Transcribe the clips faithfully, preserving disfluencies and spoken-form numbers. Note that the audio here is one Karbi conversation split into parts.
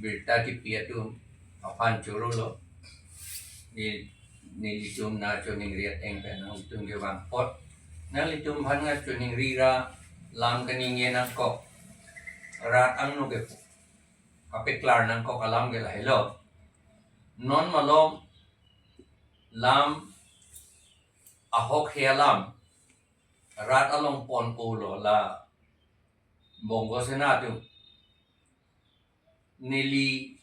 birta kipi atum aphan chorolo. Ni, nelitum nangchoningri ateng pen nanglitum kevang apot, nanglitum aphan nangchoningri ra lam kaningje nangkok, rat angno ke kapeklar nangkok alam ke lahelo. Non malom lam ahokhe alam rat along pon-olo la Bongo Sena atum. Neli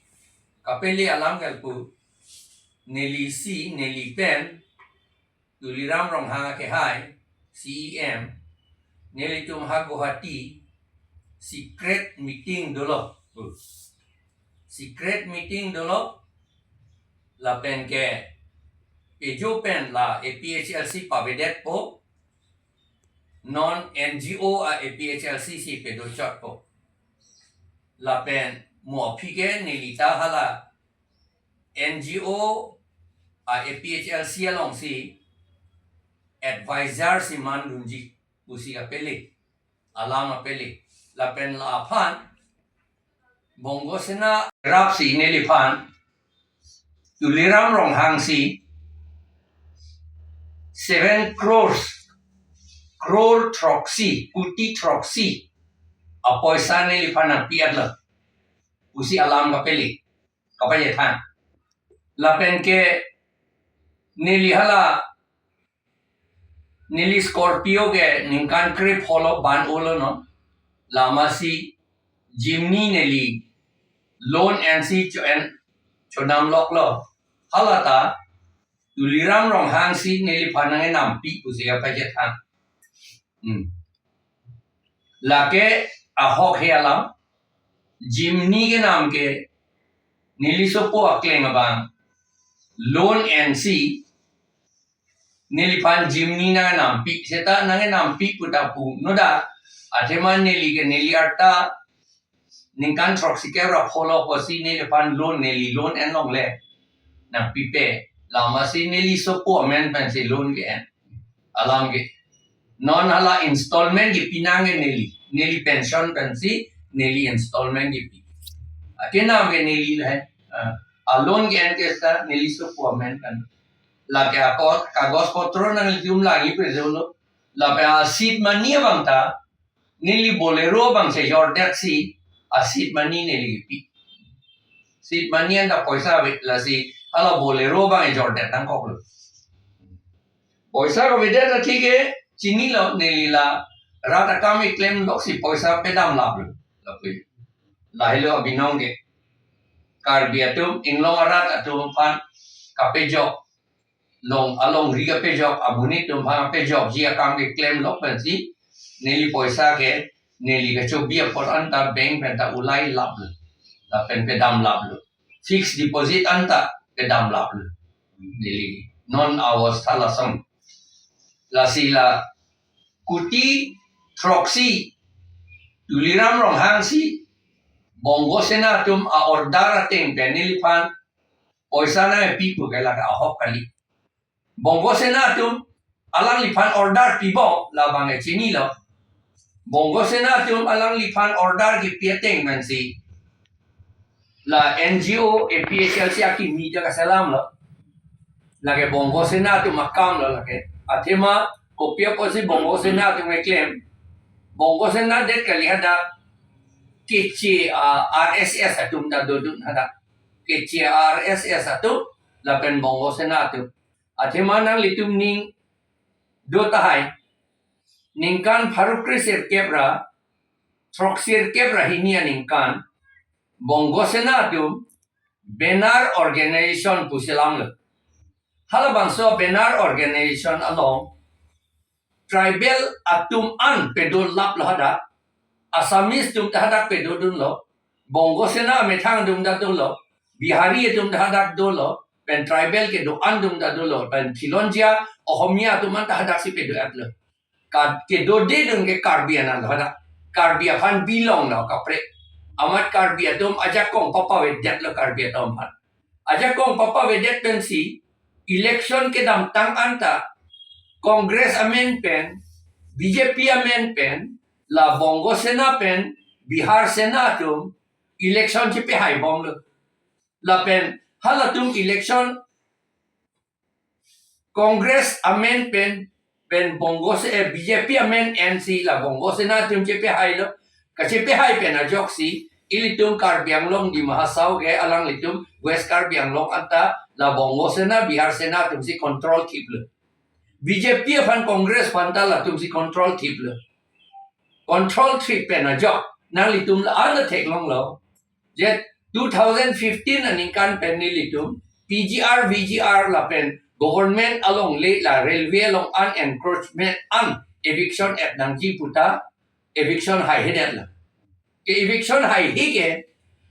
kapele alam ke lapu, neli si, neli pen Tuliram Ronghang akehai, C E M, nelitum ha Guwahati secret meeting dolo. Secret meeting dolo, lapen ke ejo pen la A P H L C pavedetpo, non N G O a A P H L C si pedochotpo. Lapen mo aphi ke neli ta hala N G O a A P H L C alongsi advisor si mandunji pusi apele, alam apele. Lapen la aphan Bongo Sena rapsi neliphan Tuliram Ronghang si seven crores, crore throksi, kuti throksi apoisa neliphan nangpi-etlo pusi alam kapele, kapachethan. Lapen ke neli hala, neli Scorpio ke ningkan krepho lo ban-olo non. Lamasi Jimny neli loan ensi cho-en chodamloklo. Hala ta Tuliram Ronghang si neliphan nangkenampi pusi kapachethan. Hmm. Lake ahokhe alam, Jimny kenam ke neli sopo akleng abang loan ensi neliphan Jimny nangkenampi, seta nangkenampi pu ta pu noda. Athema neli ke neli arta ningkan throksi kep ra pho lo pusi neliphan loan, neli loan enlongle nangpipe. Lamasi neli sopo amen pensi loan ke-en. Alam ke. Non hala installment kipi nangke neli. Neli pension pensi neli installment kipi. Akenam ke neli le. Ah, a loan ke-en ke seta neli sopo amen pen. Lake ako kagos potro nanglitum langji pe dolo. Lapen a seed money abang ta neli Bolero abang si jordet si a seed money neli kipi. Seed money anta poisa ave, lasi hala Bolero abang jordet nangkoklo. Poisa kavedet ta thik ke chinilo, neli la rat akam keklemlok si poisa pedamlaplo. Lapu. Lahelo abinong ke. Karbi atum, inglong arat atum aphan kapejok, long alongri kapejok, amonit atum aphan kapejokji akam keklemlok pensi neli poisa ke neli kachobi apot anta bank pen ta ulailaplo. Lapen pedamlaplo. Fixed deposit anta pedamlaplo. Neli non awastha lason. Lasi la kuti throksi Tuliram Ronghang si Bongo Sena atum a-order ateng pen neliphan poisa nangpi pu ke lake ahok kali. Bongo Sena atum alangliphan order pibom labang ke chinilo. Bongo Sena atum alangliphan order kipi ateng pensi la N G O A P H L C akimi ta kaselamlo. Lake Bongo Sena atum akamlo lake. Athema kopi apotsi Bongo Sena atum keklem. Bongo Sena det kali hadak keche, ah, R S S atum ta dodun hadak. Keche R S S atum lapen Bongo Sena atum. Athema nanglitum ning do tahai. Ningkan pharo kre sirkep ra, throksi sirkep ra hini aningkan, Bongo Sena atum Benar Organization pusi lamlo. Halabangso Benar Organization along tribal atum an pedolaplo hadak, Assamese atum ta hadak pedodunlo, Bongo Sena amethang atum ta dolo, Bihari atum ta hadak dolo, pen tribal kedo-an atum ta dolo, pen Khilonjia Ohomia atum an ta hadaksi pedo-etlo. Ka kedodedun ke Karbi anatlo hadak. Karbi aphan belong lo kaprek. Amat Karbi atum ajakong papavedetlo Karbi atum aphan. Ajakong papavedet pensi election kedamtang anta Congress amen pen, B J P amen pen, la Bongo Sena pen, Bihar Sena atum, election chepehai bomlo. Lapen halatum election Congress amen pen, pen Bongo Se, eh, B J P amen ensi la Bongo Sena atum chepehailo. Kachepehai pen ajoksi ilitum Karbi Anglong Dima Hasao ke alanglitum West Karbi Anglong anta la Bongo Sena, Bihar Sena atumsi control thiplo. B J P aphan Congress aphan ta latumsi control thiplo. Control thip pen ajok nanglitum la-an ta theklonglo. Je two thousand fifteen aningkan pen nelitum P G R, V G R lapen government alongle la railway along an encroachment an eviction et nangji puta eviction haihedetlo. Ke eviction haihe ke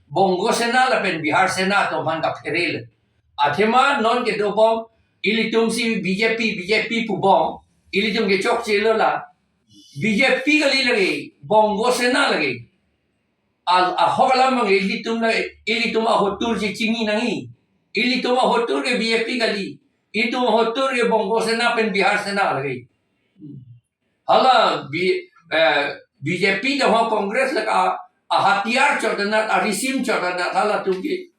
Bongo Sena lapen Bihar Sena atum aphan kapherelo. Athema non kedobom ilitumsi B J P, B J P pubom, ilitum kechokchelo la B J P kali lake, Bongo Sena lake. Al ahok alam abang ilitum lake, ilitum ahotur chechini nangji. Ilitum ahotur ke B J P kali. Itum ahotur ke Bongo Sena pen Bihar Sena lake. Hala B-, eh, B J P tangho, Congress lake a, a hatiyar chot anat, a risim chot anat halatum ke.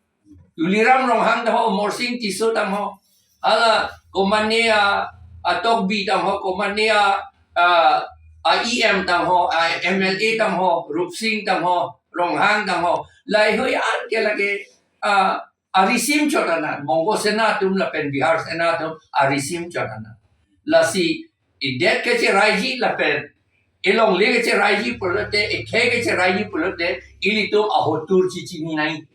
Tuliram Ronghang tangho, Amarsing Tisso tangho, hala komane a, a Tokbi tangho, komane a, a, a E M tangho, a M L A tangho, Rupsing tangho, Ronghang tangho. Laheihui an ke lake, a, a risim chot anat, Bongo Sena atum lapen Bihar Sena atum a risim chot anat. Lasi idet kacheraiji lapen elongle kacheraiji pulote, ekhei kacheraiji pulote, ilitum ahotur chechini nangji.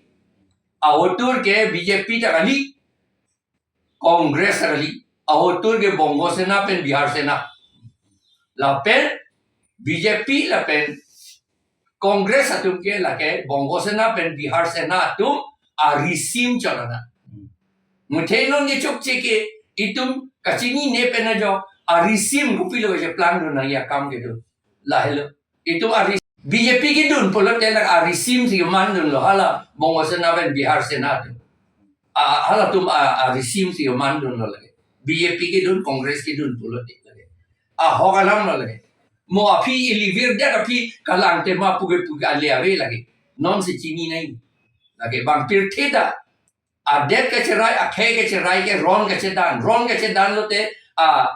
Ahotur ke B J P ta kali, Congress ta kali. Ahotur ke Bongo Sena pen Bihar Sena. Lapen B J P lapen Congress atum ke lake Bongo Sena pen Bihar Sena atum a risim chot anat. Muthe non kechokche ke itum kachinine pen ajo a risim kopilo kacheplang dun nangji akam kedo. Lahelo. Itum a ris-, B J P kedun pulote la a risimsi kemandunlo, hala Bongo Sena pen Bihar Sena atum. A, halatum a, a risimsi kemandunlo lake. B J P kedun, Congress kedun pulote lake. Ahok alamlo lake. Mo aphi ili virdet aphi kalang tema puke puke ale ave lake. Nonsi chini nangji. Lake bang pirthe ta adet kacherai, akhei kacherai ke ron kachedan. Ron kachedan lote, a,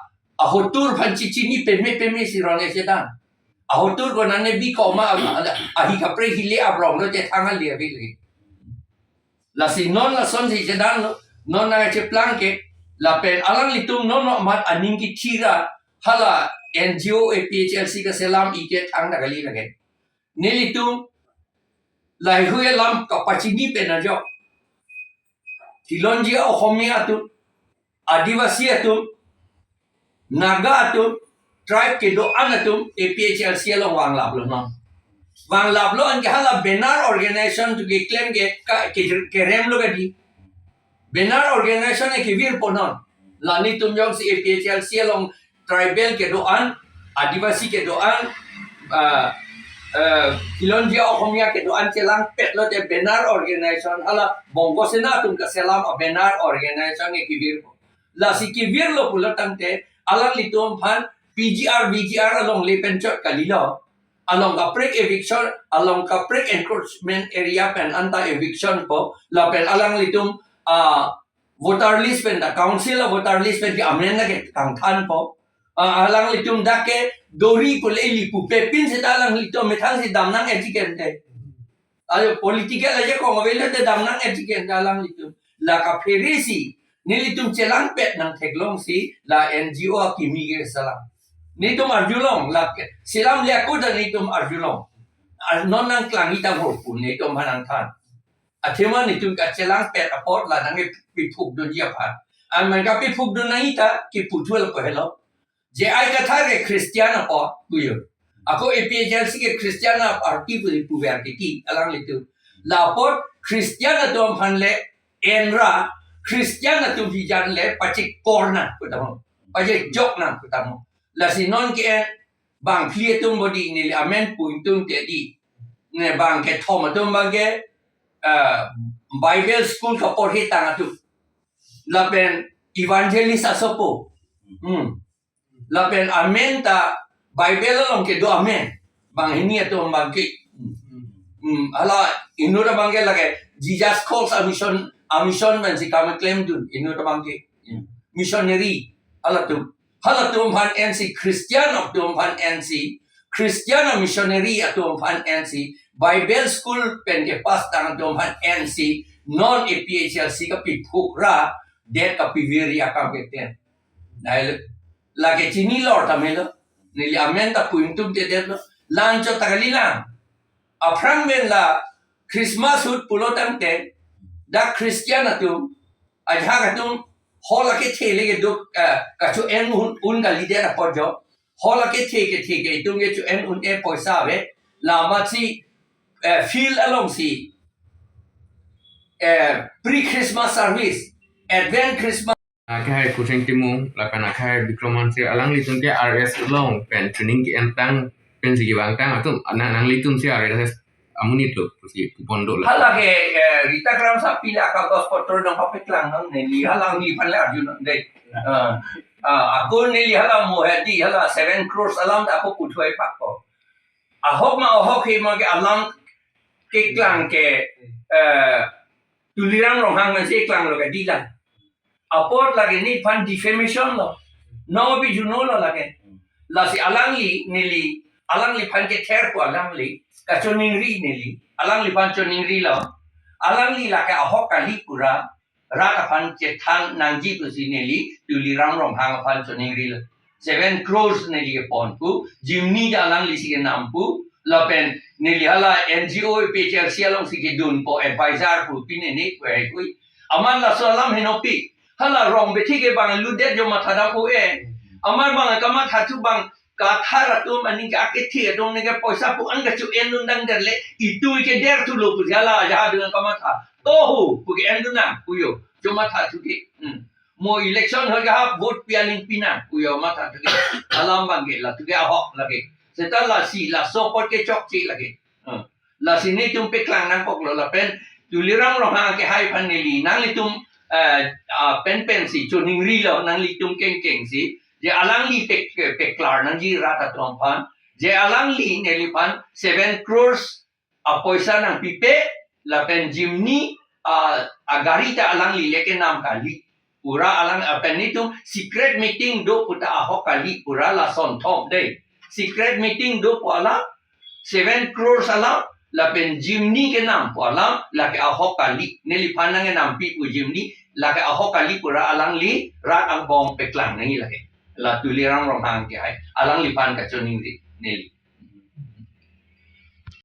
ahotur aphan chechini peme pemesi ron kachedan. Ahotur konane bi koma, a, a, ahi kaprek hile abrong lote thang ale ave lake. Lasi non lasonsi chedanlo, non nangcheplang ke, lapen alanglitum non amat aning kethira, hala N G O A P H L C kaselam ike thangta kali lake. Nelitum laheihui alam kapachini pen ajok, Khilonjia Oxomiya atum, Adivasi atum, Naga atum, tribe kedo-an atum A P H L C along vanglaplo non. Vanglaplo anke hala banner organization atum keklem ke, ka, ke, keremlo kadi. Banner organization ke kevirpo non. La nelitum jongsi A P H L C along tribal kedo-an, Adivasi kedo-an, ah, eh, Khilonjia Oxomiya kedo-an chelangpet lote banner organization hala Bongo Sena atum kaselam a banner organization ke kevirpo. Lasi kevirlo pulo tangte alanglitum aphan P G R, V G R alongle pen chot kalilo. Along kaprek eviction, along kaprek encroachment area pen anta eviction po, lapen alanglitum, ah, voter list pen ta, council a voter list pen ke amend na ke kangthanpo. Ah, alanglitum dak ke dori pule ili pupe pin seta alanglitum methangsi damnang etiket te. Ayo political ajakong avelo te damnang etiket te alanglitum. La kapheresi nelitum chelangpet nangtheklongsi la N G O akimi ke selam. Nelitum arjulong lake selamle ako ta nelitum arjulong. Ar-, non nangklangji tangho pu nelitum aphan nangthan. Athema nelitum kachelangpet apot la nangkepiphukdunji aphan. Amen kapiphukdun nangji ta kipu thulo ko helo. J I Kathar ke Christian apot puyo. Ako A P H L C ke Christian a party pu puver titi alanglitum. Lapot Christian atum aphan le enra, Christian atum hijan le pachekor nang pu tamo, pachejok nang pu tamo. Lasi non ke-en bangphli atum bodi neli amen pu ingtungte di. Ne bang kethom atum bang ke, eh, Bible school kaporhi tang atum. Lapen evangelist asopo. Hmm. Lapen amen ta Bible along kedo amen. Banghini atum bang ke. Hmm, hala inut abang ke lake Jesus calls a mission, a mission pensi kam klemdun inut abang ke. Hmm. Missionary, halatum. Halatum aphan ensi, Christian atum aphan ensi, Christian a missionary atum aphan ensi, Bible school pen kepass tang atum aphan ensi, non A P H L C kapiphuk ra, det kapiviri akam keklem. Nai lake chinilor tame lo. Neli amen ta pu ingtungtedetlo. La-anchot ta kalilang. Aphrang pen la Christmas ahut pulo tangte, dak Christian atum, ajahak atum, hall akethe le keduk, eh, kacho-en un, un kalidet apot jo. Hall akethe kethe ke itum kecho-en un-e poisa ave. La amatsi, eh, field alongsi, eh, pre-Christmas service, Advent Christmas, Akhai Kucheng Timung, lapen akhai Bikram Hanse, alanglitum ke R S along pen training ke-entang pensi kevangtang atum, nang, nanglitum si R S S amonit lo pusi pupon do la. Hala ke, eh, Rita Kramsapi la ka gospel tor dong papeklangnon, neli hala neli aphan le arjunnon dei. Ah, ah, ako neli hala mohedi, hala seven crores alam ta ako puthoi pakpo. Ahok ma ahok he ma ke alam keklang ke, eh, Tuliram Ronghang pensi klanglo kedilang. Apot lake nephan defamation lo. Nong api juno lo lake. Lasi alangli neli, alangliphan kether pu alangli, kachoningri neli, alangliphan choningrilo. Alangli lake ahok kali pura, rat aphan chethan nangji pusi neli, Tuliram Ronghang aphan choningrilo. Seven crores neli kepon pu, Jimny ta alanglisi kenam pu, lapen neli hala N G O A P H L C alongsi kedunpo advisor pu pine ne pu ai kui. Amat laso alam henopik. Hala rong bethi ke bang ludet jo matha dam o e. Amat bang kamatha thu bang kathar atum aning ke akethe atum neke poisa pu an kacho-en un dang der le itu ke der thu lo pu hala ajahak adung kamatha. Toho pu ke-en dun nang puyo. Jo matha thu ke. Hmm. Mo election hoi ka vote pi aling pinang puyo matha thu ke. Alam bang ke la thu ke ahok lake. Seta lasi laso apot ke chokche lake. Hmm. Lasi netum peklang nangkoklo lapen Tuliram Ronghang kehai aphan neli nanglitum, eh, ah, pen pensi choningrilo nanglitum kengkengsi. Je alangli pek, peklar nangji rat atum aphan. Je alangli neliphan seven crores apoisa nangpipe lapen Jimny, ah, agari ta alangli le kenam kali. Pura alang, ah, pen netum secret meeting do puta ahok kali pura lason thom dei. Secret meeting do pu alam, seven crores alam, lapen Jimny kenam pu alam, lake ahok kali. Neliphan nang kenampi pu Jimny, lake ahok kali pura alangli rat angbong peklang nangji lake. La Tuliram Ronghang kehai, alangliphan kachoningri neli.